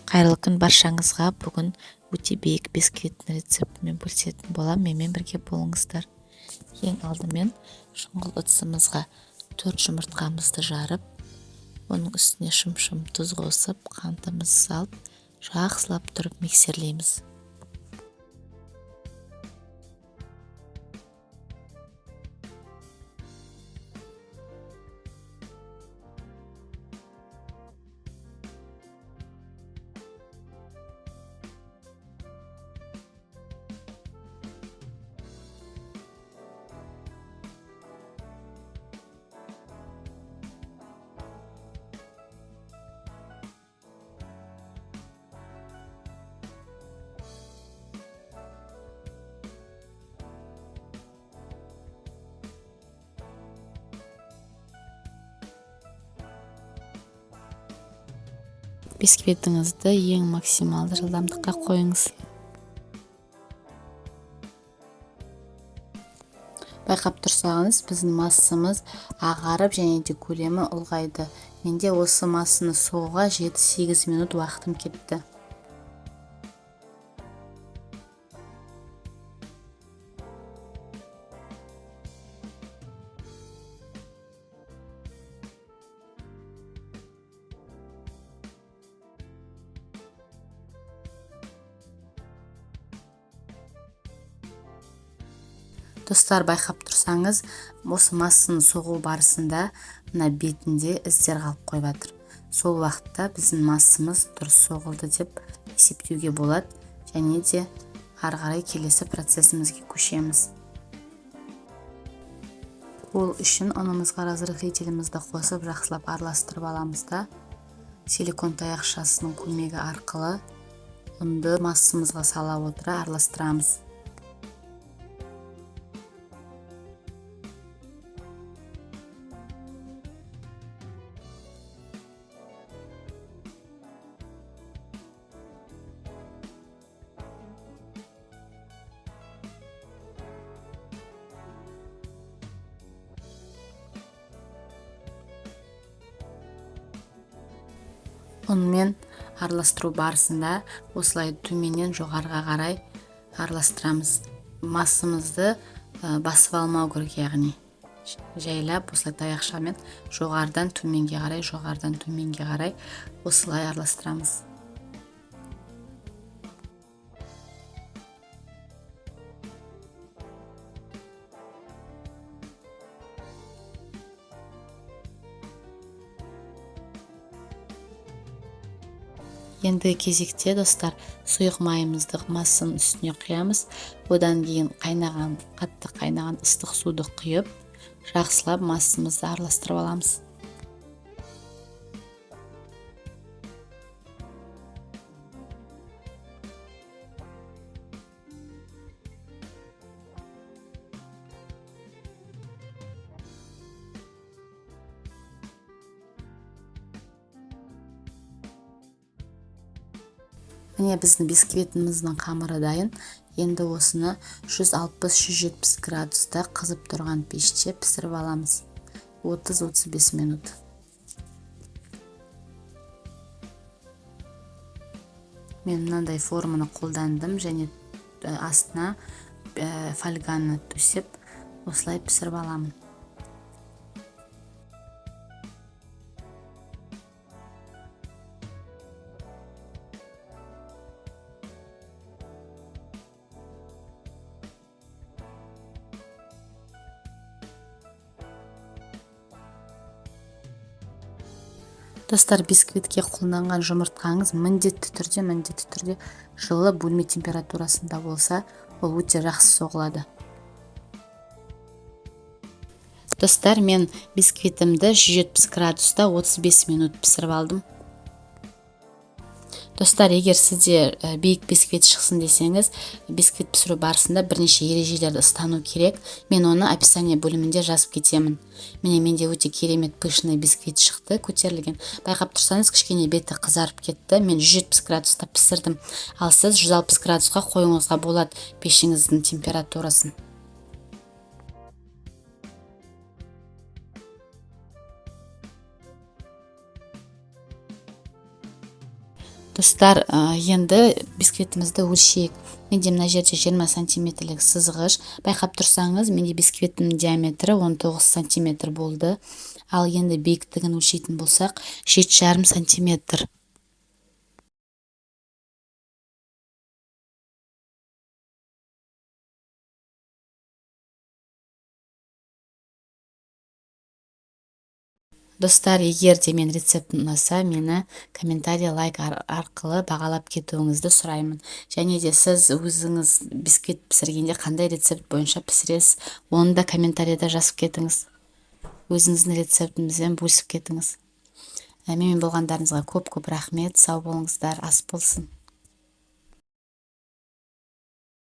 Қайырлы күн баршаңызға! Бүгін өте биік бисквиттің рецептімен бөлісетін боламын. Менімен бірге болыңыздар. Ең алдымен шұңғыл ыдысымызға 4 жұмыртқамызды жарып, оның үстіне шым-шым тұз қосып, қантымызды салып, жақсылап тұрып миксерлейміз. Бисквитіңізді ең максималды жылдамдыққа қойыңыз. Байқап тұрсаңыз, біздің массамыз ағарып және де көлемі ұлғайды. Менде осы массаны соғуға 7-8 минут уақытым кетті. Достар, байқап тұрсаңыз, осы массаны соғу барысында мына бетінде іздер қалып қойып жатыр. Сол уақытта біздің массамыз дұрыс соғылды деп есептеуге болады. Және де ары қарай келесі процесімізге көшеміз. Ол үшін ұнымызға разрыхлителімізді қосып жақсылап араластырып аламыз да, силикон таяқшасының көмегі арқылы ұнды массамызға сала отыра араластырамыз. Ұнмен араластыру барысында осылай төменнен жоғарыға қарай араластырамыз. Массамызды басып алмау керек, яғни жайлап осылай таяқшамен жоғарыдан төменге қарай, жоғарыдан төменге қарай осылай араластырамыз. Енді кезекте, достар, сұйық майымызды массаның үстіне құямыз. Одан кейін қатты қайнаған ыстық суды құйып, жақсылап массамызды араластырып аламыз. Міне, біздің бисквитіміздің қамыры дайын. Енді осыны 160-170 градуста қызып тұрған пеште пісіріп аламыз. 30-35 минут. Мен мынандай форманы қолдандым және астына фольганы төсеп осылай пісіріп аламын. Достар, бисквитке қолданған жұмыртқаңыз міндетті түрде жылы бөлме температурасында болса, ол өте жақсы соғылады. Достар, мен бисквитімді 170 градуста 35 минут пісіріп алдым. Достар, егер сізде биік бисквит шықсын десеңіз, бисквит пісіру барысында бірнеше ережелерді ұстану керек. Мен оны описание бөлімінде жазып кетемін. Міне, менде өте керемет пышный бисквит шықты, көтерілген. Байқап тұрсаңыз, кішкене беті қызарып кетті. Мен 170 градуста пісірдім. Ал сіз 160 градусқа қоюыңызға болады пешіңіздің температурасын. Достар, енді бисквитімізді өлшейік. Менде мына жерде 20 сантиметрлік сызғыш. Байқап тұрсаңыз, менде бисквиттің диаметрі 19 сантиметр болды. Ал енді биіктігін өлшейтін болсақ, 7,5 сантиметр. Достар, егер де мен рецептім ұнаса, мені комментарий, лайк арқылы бағалап кетуіңізді сұраймын. Және де сіз өзіңіз бисквит пісіргенде қандай рецепт бойынша пісіресіз, оны да комментарийда жазып кетіңіз. Өзіңіздің рецептіңізбен бөлісіп кетіңіз. Менімен болғандарыңызға көп-көп рахмет. Сау болыңыздар, ас болсын.